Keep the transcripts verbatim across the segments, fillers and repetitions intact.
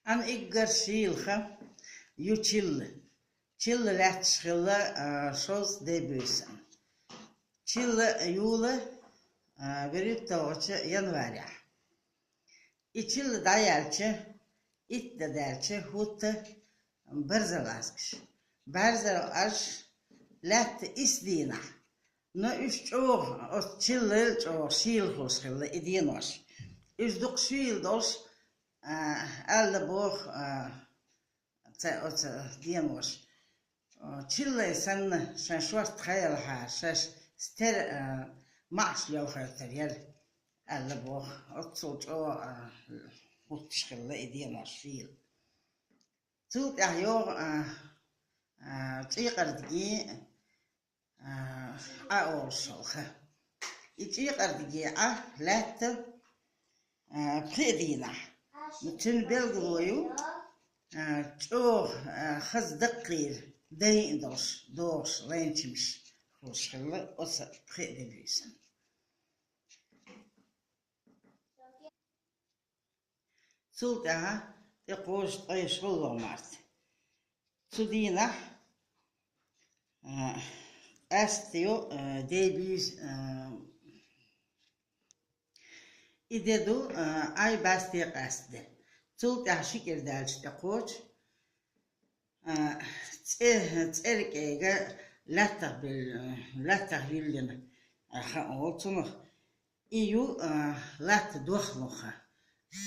Ӏан эггара шийлахь ю чилла. Чилла лаьтташ хилла, а, шовзткъа де буьйсанна. Чилла юла, а, вуьрхӀитта йоагӀача январехь. И чилла дӀаяьлча, итт де даьлча, хӀутту барзал аскаш. Барзал аш лаьтта исс дийнахь. Но уьш чӀогӀа, оцу чиллал чӀогӀа шийла хуьлуш хилла и денош. Уьш дукха шийла долуш, а, аьлла боху, а, ца, оцу денош. О, чиллай санна, шайн шорта хан ялахьара, шаьш стер, а, маӀаш лелхийтар яра, аьлла боху. Оццул чӀогӀа, а, хӀуттуш хилла и денош шийла. Цул тӀаьхьа йогӀу, а, а, чӀикъардиге, а, Ӏа олуш хилла. И чӀикъардиге Ӏа лаьтта, а, пхи а дийнахь. Цуьнан билгало ю, а, чӀогӀа, а, хаза даккхийра дайна долуш, догӀуш лайначамаш хуьлуш хилла оцу пхи а де буьйсанна. Цул тӀаьхьа тӀекхочу ткъе шолгӀа март. Цу дийнахь, а, къаьстайо, а, де буьйса, а, и де ду, а, Ӏай бӀаьсте къаьстта де. Цул тӀаьхьа ши кӀира даьлча тӀекхочу, а, цӀе-, цӀеркӀега лаьттах бил-, лаьттах юьллина, а, хан олу цунах. И ю, а, латта дохлуха,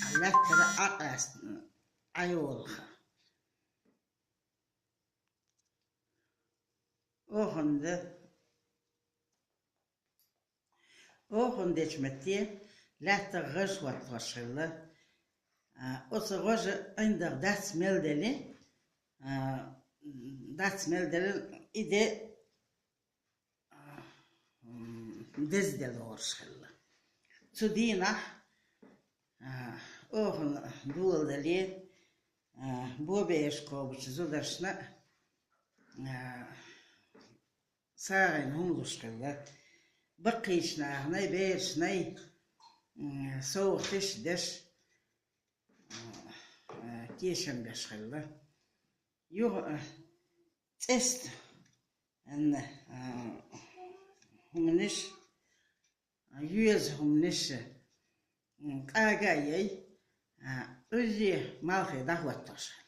а, лаьттара Ӏа къаьстина, Ӏайолуха. Оханна, оханна дечу метте лаьттах гӀаж хӀоттош хилла. А, оцу гӀажа ӀиндагӀа дац мел дели, а, дац мел дели, и де а, м, деза де лоруш хилла. Цу дийнахь, а, оханан доладале, а, бобераш кхобучу зударшна, а, сагӀина хӀума луш хилла. Баккхийчу наханай, берашнай, м, совгӀаташ деш, а, а, тешам беш хилла. Юха, а, цӀеста, а, хӀуманаш, а, йоьза хӀуманаш, м, къага а яй, а, Ӏуьйре малхе дӀахӀоттош хилла.